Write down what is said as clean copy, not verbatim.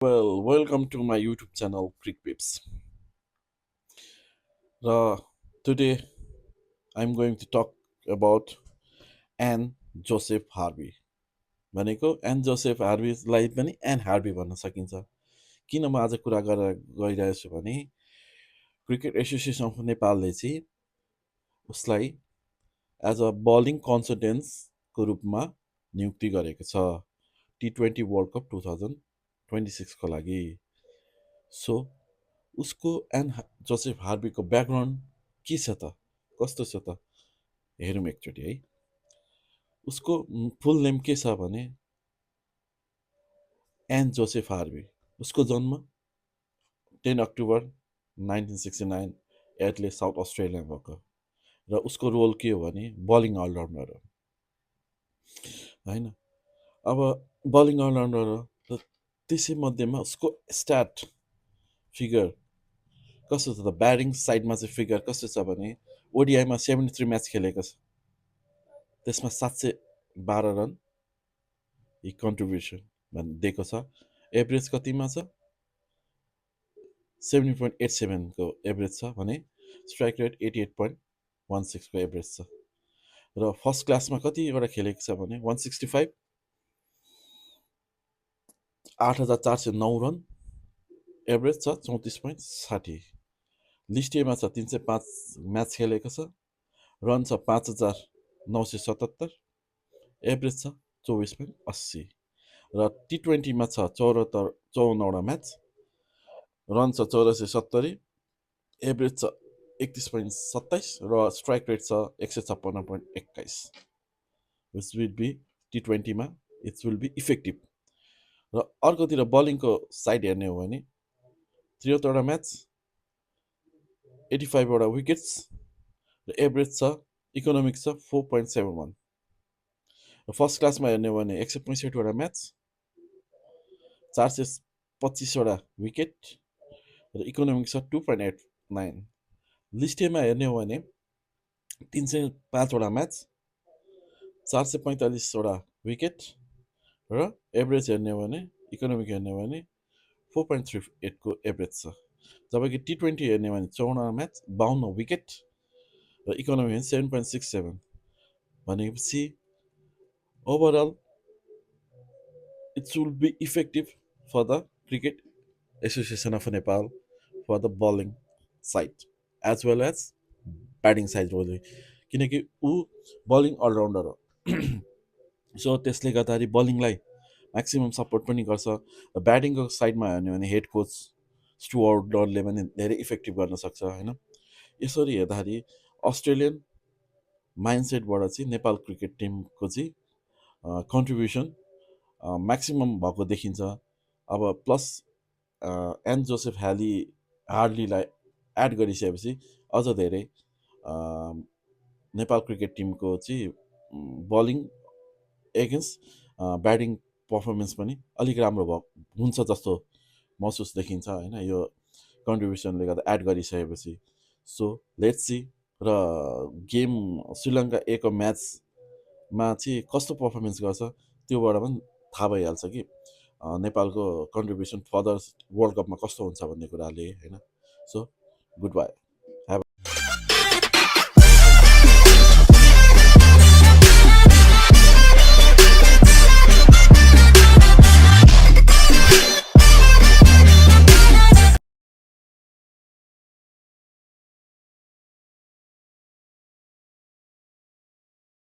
Well, welcome to my YouTube channel, Creek Pips. Today I'm going to talk about Anne Joseph Harvey. भनेको an Joseph हार्वीलाई पनि an Harvey भन्न सकिन्छ। किन म आज कुरा गरेर गइरहेको छु भने क्रिकेट एसोसिएसन अफ नेपालले चाहिँ उसलाई एज अ बलिङ कन्सल्टेन्सको रूपमा नियुक्ति गरेको छ T20 वर्ल्ड कप 2026को लागि। सो उसको जोसेफ हार्वीको ब्याकग्राउन्ड के छ त, कस्तो छ त, हेरौँ एकचोटि है। उसको फुल नेम के छ भने एन जोसेफ हार्वी। उसको जन्म 10 अक्टोबर 1969 एडले साउथ अस्ट्रेलियामा भएको र उसको रोल के हो भने बलिङ अलराउन्डर हो होइन। अब बलिङ अलराउन्डर हो र त्यसै मध्येमा उसको स्ट्याट फिगर कस्तो छ त, ब्याटिङ साइडमा चाहिँ फिगर कस्तो छ भने ओडिआईमा 73 म्याच खेलेको छ, त्यसमा 712 रन कन्ट्रिब्युसन दिएको छ। एभरेज कतिमा छ, 70.87 को एभरेज छ भने स्ट्राइक रेट 88.16 को एभरेज छ। र फर्स्ट क्लासमा कतिवटा खेलेको छ भने 165, 8409 रन एभरेज छ, 34.60। लिस्ट एमा छ 305 म्याच खेलेको छ, रन छ 5977, एभरेज छ 24.80। र T20मा छ 54 म्याच, रन छ 8470, एभरेज छ 31.27 र स्ट्राइक रेट छ 156.21। विच विल बी T20मा इट्स विल बी इफेक्टिभ। र अर्कोतिर बलिङको साइड हेर्ने हो भने 73 म्याच, 85वटा विकेट्स र एभरेज छ इकोनोमिक्स छ 4.71। र फर्स्ट क्लासमा हेर्ने हो भने 165वटा म्याच, 425वटा विकेट र इकोनोमिक्स छ 2.89। लिस्ट एमा हेर्ने हो भने 305वटा म्याच, 445वटा विकेट र एभरेज हेर्ने हो भने इकोनोमिक हेर्ने हो भने 4.38 को एभरेज छ। जबकि T20 हेर्ने हो भने 54 म्याच, 52 विकेट र इकोनोमी भने 7.67। भनेपछि overall it's will be effective for the cricket association of Nepal for the bowling side as well as batting side role, किनकि ऊ बलिङ अलराउन्डर हो। सो त्यसले गर्दाखेरि बलिङलाई म्याक्सिमम् सपोर्ट पनि गर्छ। र ब्याटिङको साइडमा हेर्ने भने हेड कोच स्टुअर्ट डनले पनि धेरै इफेक्टिभ गर्न सक्छ होइन। यसरी हेर्दाखेरि अस्ट्रेलियन माइन्डसेटबाट चाहिँ नेपाल क्रिकेट टिमको चाहिँ कन्ट्रिब्युसन म्याक्सिमम् भएको देखिन्छ। अब प्लस एन जोसेफ हार्लीलाई एड गरिसकेपछि अझ धेरै नेपाल क्रिकेट टिमको चाहिँ बलिङ एगेन्स्ट ब्याटिङ पर्फर्मेन्स पनि अलिक राम्रो हुन्छ जस्तो महसुस देखिन्छ होइन, यो कन्ट्रिब्युसनले गर्दा एड गरिसकेपछि। So let's see. र गेम श्रीलङ्का एको म्याचमा चाहिँ कस्तो पर्फर्मेन्स गर्छ त्योबाट पनि थाहा भइहाल्छ कि नेपालको कन्ट्रिब्युसन फर्दर वर्ल्ड कपमा कस्तो हुन्छ भन्ने कुराले होइन। So good by.